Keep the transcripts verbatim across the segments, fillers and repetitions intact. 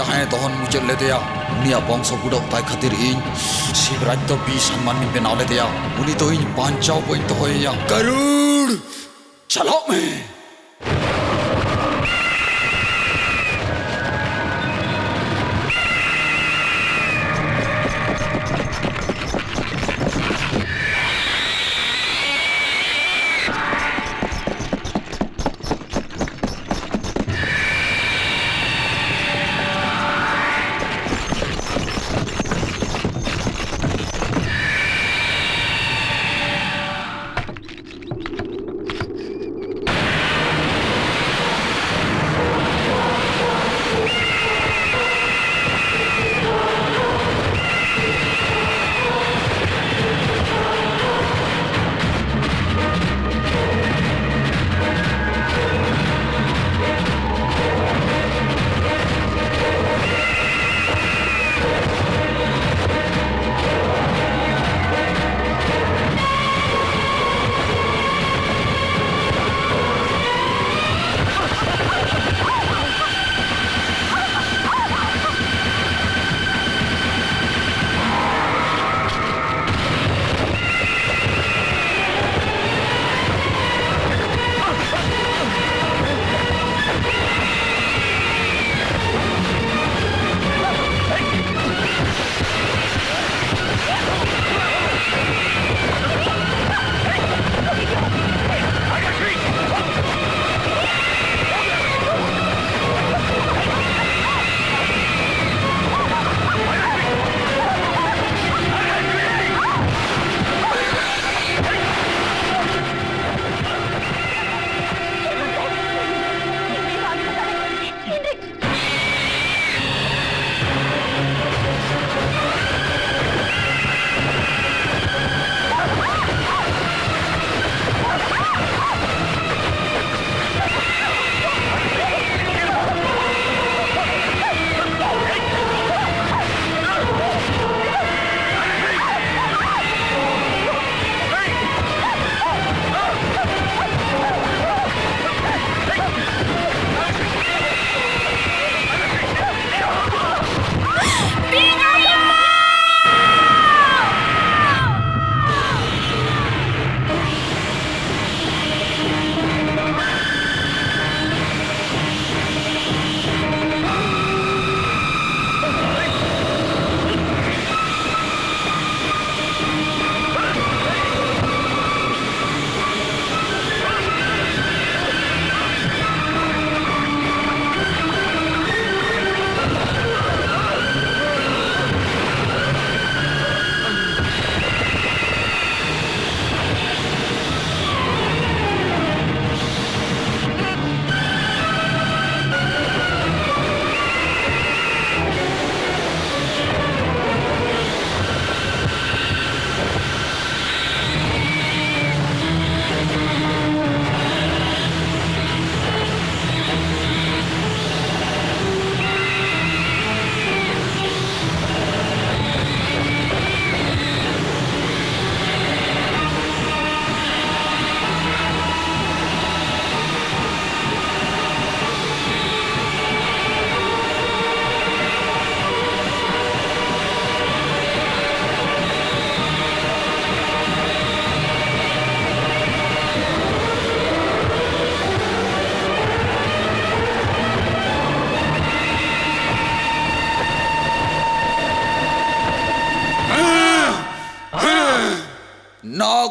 ᱡᱟᱦᱟᱸᱭ ᱫᱚᱦᱚᱱ ᱢᱩᱪᱟᱹᱫ ᱞᱮᱫᱮᱭᱟ, ᱩᱱᱤᱭᱟᱜ ᱵᱚᱝᱥᱚ ᱵᱩᱰᱟᱹᱜ ᱛᱟᱭ ᱠᱷᱟᱹᱛᱤᱨ ᱤᱧ ᱥᱤᱵᱨᱟᱡᱽ ᱫᱚ ᱵᱤᱥᱟᱱ ᱢᱟᱹᱱᱢᱤᱧ ᱵᱮᱱᱟᱣ ᱞᱮᱫᱮᱭᱟ᱾ ᱩᱱᱤ ᱫᱚ ᱤᱧ ᱵᱟᱧᱪᱟᱣ ᱵᱟᱹᱧ ᱫᱚᱦᱚᱭᱮᱭᱟ᱾ ᱜᱟᱨᱩᱲ, ᱪᱟᱞᱟᱜ ᱢᱮ᱾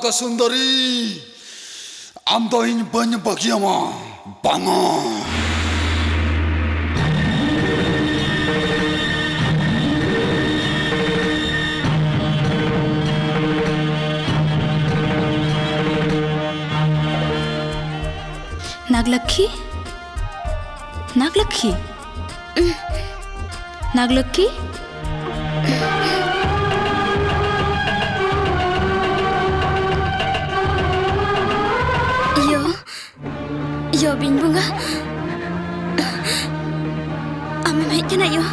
ᱥᱩᱱᱫᱚᱨᱤ, ᱟᱢ ᱫᱚ ᱤᱧ ᱵᱟᱹᱧ ᱵᱟᱹᱜᱤᱭᱟᱢᱟ, ᱵᱟᱝᱟ᱾ ᱱᱟᱜᱽᱞᱚᱠᱠᱷᱤ, ᱱᱟᱜᱽᱞᱚᱠᱠᱷᱤ, ᱱᱟᱜᱽᱞᱚᱠᱠᱷᱤ᱾ ᱤᱭᱳ, ᱤᱭᱳ ᱵᱤᱧ ᱵᱚᱸᱜᱟ, ᱟᱢᱮᱢ ᱦᱮᱡ ᱠᱟᱱᱟ ᱭᱳ?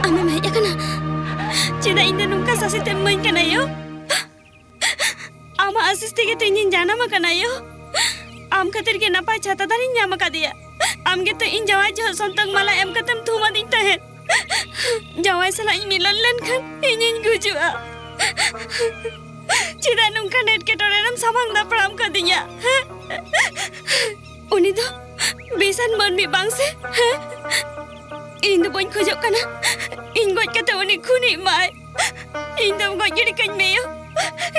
ᱟᱢᱮᱢ ᱦᱮᱡ ᱟᱠᱟᱱᱟ? ᱪᱮᱫᱟᱜ ᱤᱧ ᱫᱚ ᱱᱚᱝᱠᱟ ᱥᱟᱥᱮᱛᱮᱢ ᱤᱢᱟᱹᱧ ᱠᱟᱱᱟ ᱭᱳ? ᱟᱢᱟᱜ ᱟᱥᱤᱥ ᱛᱮᱜᱮ ᱛᱚ ᱤᱧᱤᱧ ᱡᱟᱱᱟᱢ ᱟᱠᱟᱱᱟ ᱭᱳ᱾ ᱟᱢ ᱠᱷᱟᱹᱛᱤᱨ ᱜᱮ ᱱᱟᱯᱟᱭ ᱪᱷᱟᱛᱟ ᱫᱟᱨᱮᱧ ᱧᱟᱢ ᱟᱠᱟᱫᱮᱭᱟ᱾ ᱟᱢ ᱜᱮᱛᱚ ᱤᱧ ᱡᱟᱶᱟᱭ ᱡᱚᱦᱚᱜ ᱥᱚᱱᱛᱚᱠ ᱢᱟᱞᱟ ᱮᱢ ᱠᱟᱛᱮᱢ ᱛᱷᱩᱢ ᱟᱹᱫᱤᱧ ᱛᱟᱦᱮᱸᱫ᱾ ᱡᱟᱶᱟᱭ ᱥᱟᱞᱟᱜ ᱤᱧ ᱢᱤᱞᱚᱱ ᱞᱮᱱᱠᱷᱟᱱ ᱤᱧᱤᱧ ᱜᱩᱡᱩᱜᱼᱟ᱾ ᱪᱮᱫᱟᱜ ᱱᱚᱝᱠᱟᱱ ᱮᱴᱠᱮᱴᱚᱬᱮ ᱨᱮᱢ ᱥᱟᱢᱟᱝ ᱫᱟᱯᱨᱟᱢ ᱠᱟᱫᱤᱧᱟ? ᱦᱮᱸ? ᱩᱱᱤ ᱫᱚ ᱵᱮᱥᱟᱱ ᱢᱟᱹᱱᱢᱤ ᱵᱟᱝ ᱥᱮ? ᱦᱮᱸ? ᱤᱧ ᱫᱚ ᱵᱟᱹᱧ ᱠᱷᱚᱡᱚᱜ ᱠᱟᱱᱟ ᱤᱧ ᱜᱚᱡ ᱠᱟᱛᱮ ᱩᱱᱤ ᱠᱷᱩᱱᱤᱜ ᱢᱟᱭ᱾ ᱤᱧ ᱫᱚ ᱜᱚᱡ ᱜᱤᱰᱤ ᱠᱟᱹᱧ ᱢᱮ ᱭᱳ᱾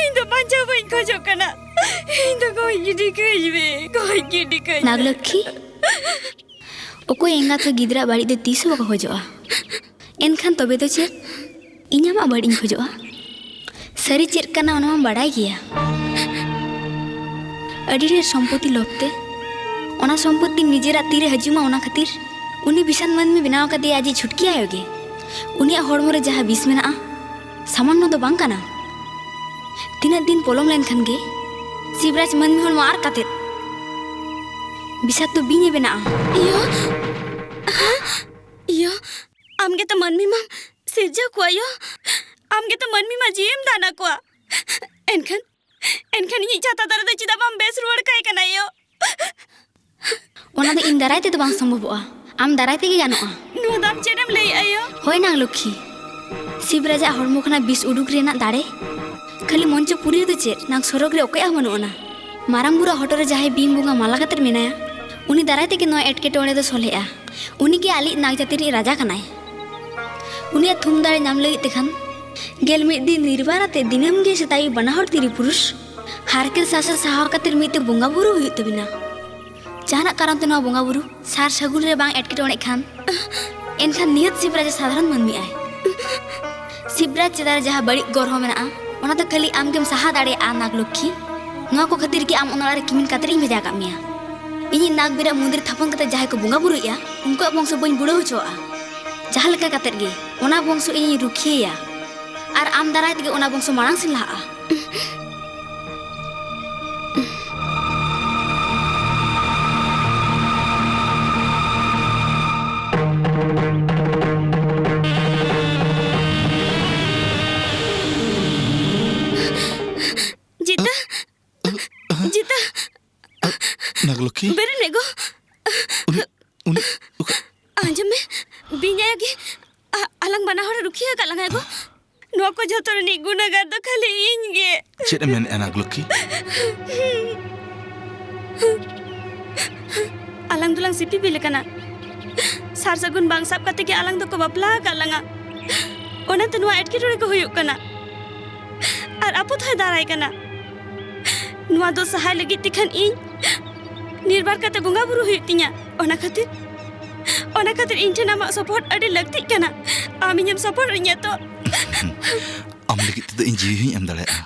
ᱤᱧ ᱫᱚ ᱵᱟᱧᱪᱟᱣ ᱵᱟᱹᱧ ᱠᱷᱚᱡᱚᱜ ᱠᱟᱱᱟ᱾ ᱤᱧ ᱫᱚ ᱜᱚᱡ ᱜᱤᱰᱤ ᱠᱟᱹᱧ ᱢᱮ, ᱜᱚᱡ ᱜᱤᱰᱤ ᱠᱟᱹᱧ ᱢᱮ᱾ ᱱᱟᱜᱽᱞᱚᱠᱠᱷᱤ, ᱚᱠᱚᱭ ᱮᱸᱜᱟᱛ ᱦᱚᱸ ᱜᱤᱫᱽᱨᱟᱹ ᱵᱟᱹᱲᱤᱡ ᱫᱚ ᱛᱤᱥ ᱦᱚᱸ ᱵᱟᱠᱚ ᱠᱷᱚᱡᱚᱜᱼᱟ᱾ ᱮᱱᱠᱷᱟᱱ ᱛᱚᱵᱮ ᱫᱚ ᱪᱮᱫ? ᱤᱧ ᱟᱢᱟᱜ ᱵᱟᱹᱲᱤᱡ ᱤᱧ ᱠᱷᱚᱡᱚᱜᱼᱟ? ᱥᱟᱹᱨᱤ ᱪᱮᱫ ᱠᱟᱱᱟ ᱚᱱᱟ ᱢᱟᱢ ᱵᱟᱲᱟᱭ ᱜᱮᱭᱟ᱾ ᱟᱹᱰᱤ ᱰᱷᱮᱨ ᱥᱚᱢᱯᱚᱛᱤ ᱞᱳᱵᱷ ᱛᱮ ᱚᱱᱟ ᱥᱚᱢᱯᱚᱛᱤ ᱱᱤᱡᱮᱨᱟᱜ ᱛᱤᱨᱮ ᱦᱤᱡᱩᱜ ᱢᱟ, ᱚᱱᱟ ᱠᱷᱟᱹᱛᱤᱨ ᱩᱱᱤ ᱵᱤᱥᱟᱱ ᱢᱟᱹᱱᱢᱤ ᱵᱮᱱᱟᱣ ᱟᱠᱟᱫᱮᱭᱟ ᱟᱡᱤᱡ ᱪᱷᱩᱴᱠᱤ ᱟᱭᱳ ᱜᱮ᱾ ᱩᱱᱤᱭᱟᱜ ᱦᱚᱲᱢᱚ ᱨᱮ ᱡᱟᱦᱟᱸ ᱵᱤᱥ ᱢᱮᱱᱟᱜᱼᱟ, ᱥᱟᱢᱟᱱᱱᱚ ᱫᱚ ᱵᱟᱝ ᱠᱟᱱᱟ᱾ ᱛᱤᱱᱟᱹᱜ ᱫᱤᱱ ᱯᱚᱞᱚᱢ ᱞᱮᱱᱠᱷᱟᱱ ᱜᱮ ᱥᱤᱵᱨᱟᱡᱽ ᱢᱟᱹᱱᱢᱤ ᱦᱚᱲᱢᱚ ᱟᱨ ᱠᱟᱛᱮᱫ ᱵᱤᱥᱟᱠᱛᱚ ᱵᱤᱧ ᱮ ᱵᱮᱱᱟᱜᱼᱟ᱾ ᱤᱭᱟᱹ, ᱤᱭᱟᱹ, ᱟᱢ ᱜᱮᱛᱚ ᱢᱟᱹᱱᱢᱤ ᱢᱟᱢ ᱥᱤᱨᱡᱟᱹᱣ ᱠᱚᱣᱟ ᱭᱳ᱾ ᱟᱢ ᱜᱮᱛᱚ ᱢᱟᱹᱱᱢᱤ ᱢᱟ ᱡᱤᱣᱤᱢ ᱫᱟᱱ ᱟᱠᱚᱣᱟ᱾ ᱮᱱᱠᱷᱟᱱ, ᱮᱱᱠᱷᱟᱱ ᱤᱧᱤᱡ ᱪᱷᱟᱛᱟ ᱫᱟᱨᱮ ᱫᱚ ᱪᱮᱫᱟᱜ ᱵᱟᱢ ᱵᱮᱥ ᱨᱩᱣᱟᱹᱲ ᱠᱟᱭ ᱠᱟᱱᱟ ᱭᱳ? ᱚᱱᱟ ᱫᱚ ᱤᱧ ᱫᱟᱨᱟᱭ ᱛᱮᱫᱚ ᱵᱟᱝ ᱥᱚᱢᱵᱷᱚᱵᱚᱜᱼᱟ, ᱟᱢ ᱫᱟᱨᱟᱭ ᱛᱮᱜᱮ ᱜᱟᱱᱚᱜᱼᱟ᱾ ᱱᱚᱣᱟ ᱫᱚ ᱟᱢ ᱪᱮᱫ ᱮᱢ ᱞᱟᱹᱭᱮᱜᱼᱟ ᱭᱳ? ᱦᱳᱭ ᱱᱟᱝ ᱞᱚᱠᱠᱷᱤ, ᱥᱤᱵᱨᱟᱡᱟᱜ ᱦᱚᱲᱢᱚ ᱠᱷᱚᱱᱟᱜ ᱵᱤᱥ ᱩᱰᱩᱠ ᱨᱮᱱᱟᱜ ᱫᱟᱲᱮ ᱠᱷᱟᱹᱞᱤ ᱢᱚᱧᱪᱚᱯᱩᱨᱤ ᱨᱮᱫᱚ ᱪᱮᱫ, ᱱᱟᱝ ᱥᱚᱨᱚᱜᱽ ᱨᱮ ᱚᱠᱚᱭᱟᱜ ᱦᱚᱸ ᱵᱟᱹᱱᱩᱜ ᱟᱱᱟ᱾ ᱢᱟᱨᱟᱝ ᱵᱩᱨᱩᱣᱟᱜ ᱦᱚᱴᱚᱜ ᱨᱮ ᱡᱟᱦᱟᱸᱭ ᱵᱤᱧ ᱵᱚᱸᱜᱟ ᱢᱟᱞᱟ ᱠᱟᱛᱮᱫ ᱢᱮᱱᱟᱭᱟ, ᱩᱱᱤ ᱫᱟᱨᱟᱭ ᱛᱮᱜᱮ ᱱᱚᱣᱟ ᱮᱴᱠᱮᱴᱚᱬᱮ ᱫᱚ ᱥᱚᱞᱦᱮᱜᱼᱟ᱾ ᱩᱱᱤᱜᱮ ᱟᱞᱮᱭᱤᱡ ᱱᱟᱜ ᱡᱟᱹᱛᱤ ᱨᱤᱱᱤᱡ ᱨᱟᱡᱟ ᱠᱟᱱᱟᱭ᱾ ᱩᱱᱤᱭᱟᱜ ᱛᱷᱩᱢ ᱫᱟᱲᱮ ᱧᱟᱢ ᱞᱟᱹᱜᱤᱫ ᱛᱮᱠᱷᱟᱱ ᱜᱮᱞ ᱢᱤᱫ ᱫᱤᱱ ᱱᱤᱨᱵᱟᱨ ᱟᱛᱮ ᱫᱤᱱᱟᱹᱢ ᱜᱮ ᱥᱮᱛᱟᱜ ᱟᱹᱭᱩᱵ ᱵᱟᱱᱟ ᱦᱚᱲ ᱛᱤᱨᱤ ᱯᱩᱨᱩᱥ ᱦᱟᱨᱠᱮᱛ ᱥᱟᱥᱮᱛ ᱥᱟᱦᱟᱣ ᱠᱟᱛᱮ ᱢᱤᱫᱴᱮᱱ ᱵᱚᱸᱜᱟ ᱵᱩᱨᱩ ᱦᱩᱭᱩᱜ ᱛᱟᱵᱤᱱᱟ᱾ ᱡᱟᱦᱟᱱᱟᱜ ᱠᱟᱨᱚᱱ ᱛᱮ ᱱᱚᱣᱟ ᱵᱚᱸᱜᱟ ᱵᱩᱨᱩ ᱥᱟᱨ ᱥᱟᱹᱜᱩᱱ ᱨᱮ ᱵᱟᱝ ᱮᱴᱠᱮᱴᱚᱬᱮᱜ ᱠᱷᱟᱱ, ᱮᱱᱠᱷᱟᱱ ᱱᱤᱦᱟᱹᱛ ᱥᱤᱵᱨᱟᱡᱽ ᱥᱟᱫᱷᱟᱨᱚᱱ ᱢᱟᱹᱱᱢᱤ ᱟᱭ᱾ ᱥᱤᱵᱨᱟᱡᱽ ᱪᱮᱛᱟᱱ ᱨᱮ ᱡᱟᱦᱟᱸ ᱵᱟᱹᱲᱤᱡ ᱜᱨᱚᱦᱚ ᱢᱮᱱᱟᱜᱼᱟ, ᱚᱱᱟ ᱫᱚ ᱠᱷᱟᱹᱞᱤ ᱟᱢ ᱜᱮᱢ ᱥᱟᱦᱟ ᱫᱟᱲᱮᱭᱟᱜᱼᱟ, ᱱᱟᱜᱽᱞᱚᱠᱠᱷᱤ᱾ ᱱᱚᱣᱟ ᱠᱚ ᱠᱷᱟᱹᱛᱤᱨ ᱜᱮ ᱟᱢ ᱚᱱᱟ ᱚᱲᱟᱜ ᱨᱮ ᱠᱤᱢᱤᱱ ᱠᱟᱛᱮ ᱤᱧ ᱵᱷᱮᱡᱟ ᱟᱠᱟᱫ ᱢᱮᱭᱟ᱾ ᱤᱧᱤᱡ ᱱᱟᱜᱽ ᱵᱤᱨᱟᱜ ᱢᱚᱱᱫᱤᱨ ᱛᱷᱟᱯᱚᱱ ᱠᱟᱛᱮ ᱡᱟᱦᱟᱸᱭ ᱠᱚ ᱵᱚᱸᱜᱟ ᱵᱩᱨᱩᱭᱮᱫᱼᱟ, ᱩᱱᱠᱩᱣᱟᱜ ᱵᱚᱝᱥᱚ ᱵᱟᱹᱧ ᱵᱩᱲᱟᱹᱣ ᱦᱚᱪᱚᱣᱟᱜᱼᱟ᱾ ᱡᱟᱦᱟᱸ ᱞᱮᱠᱟ ᱠᱟᱛᱮ ᱜᱮ ᱚᱱᱟ ᱵᱚᱝᱥᱚ ᱤᱧᱤᱧ ᱨᱩᱠᱷᱤᱭᱟᱹᱭᱟ᱾ ᱟᱨ ᱟᱢ ᱫᱟᱨᱟᱭ ᱛᱮᱜᱮ ᱚᱱᱟ ᱵᱚᱝᱥᱚ ᱢᱟᱲᱟᱝ ᱥᱮᱱ ᱞᱟᱦᱟᱜᱼᱟ᱾ ᱡᱤᱛᱟ, ᱡᱤᱛᱟ᱾ ᱱᱟᱜᱽᱞᱚᱠᱠᱷᱤ? ᱵᱮᱨᱮᱫ ᱢᱮ ᱜᱚ᱾ ᱩᱱᱤ, ᱩᱱᱤ ᱚᱠᱟ- ᱟᱸᱡᱚᱢ ᱢᱮ, ᱵᱤᱧ ᱟᱭᱳ ᱜᱮ ᱟ-, ᱟᱞᱟᱝ ᱵᱟᱱᱟ ᱦᱚᱲᱮ ᱨᱩᱠᱷᱤᱭᱟᱹ ᱟᱠᱟᱫ ᱞᱟᱝᱟᱭ ᱜᱚ᱾ ᱱᱚᱣᱟ ᱠᱚ ᱡᱷᱚᱛᱚ ᱨᱤᱱᱤᱡ ᱜᱩᱱᱟᱹᱜᱟᱨ ᱫᱚ ᱠᱷᱟᱹᱞᱤ ᱤᱧ ᱜᱮ᱾ ᱪᱮᱫ ᱮᱢ ᱢᱮᱱᱮᱫᱼᱟ, ᱱᱟᱜᱽᱞᱚᱠᱠᱷᱤ? ᱟᱞᱟᱝ ᱫᱚᱞᱟᱝ ᱥᱤᱯᱤ ᱵᱤᱞ ᱟᱠᱟᱱᱟ᱾ ᱥᱟᱨ ᱥᱟᱹᱜᱩᱱ ᱵᱟᱝ ᱥᱟᱵ ᱠᱟᱛᱮ ᱜᱮ ᱟᱞᱟᱝ ᱫᱚᱠᱚ ᱵᱟᱯᱞᱟ ᱟᱠᱟᱫ ᱞᱟᱝᱟ᱾ ᱚᱱᱟᱛᱮ ᱱᱚᱣᱟ ᱮᱴᱠᱮᱴᱚᱬᱮ ᱠᱚ ᱦᱩᱭᱩᱜ ᱠᱟᱱᱟ᱾ ᱟᱨ ᱟᱯᱚᱫ ᱦᱚᱸᱭ ᱫᱟᱨᱟᱭ ᱠᱟᱱᱟ᱾ ᱱᱚᱣᱟ ᱫᱚ ᱥᱟᱦᱟᱭ ᱞᱟᱹᱜᱤᱫ ᱛᱮᱠᱷᱟᱱ ᱤᱧ ᱱᱤᱨᱵᱟᱨ ᱠᱟᱛᱮ ᱵᱚᱸᱜᱟ ᱵᱩᱨᱩ ᱦᱩᱭᱩᱜ ᱛᱤᱧᱟ᱾ ᱚᱱᱟ ᱠᱷᱟᱹᱛᱤᱨ, ᱚᱱᱟ ᱠᱷᱟᱹᱛᱤᱨ ᱤᱧ ᱴᱷᱮᱱ ᱟᱢᱟᱜ ᱥᱚᱯᱚᱦᱚᱫ ᱟᱹᱰᱤ ᱞᱟᱹᱠᱛᱤᱜ ᱠᱟᱱᱟ᱾ ᱟᱢ ᱤᱧᱮᱢ ᱥᱚᱯᱚᱦᱚᱫ ᱤᱧᱟ ᱛᱚ? ᱟᱢ ᱞᱟᱹᱜᱤᱫ ᱛᱮᱫᱚ ᱤᱧ ᱡᱤᱣᱤ ᱦᱚᱸᱧ ᱮᱢ ᱫᱟᱲᱮᱭᱟᱜᱼᱟ᱾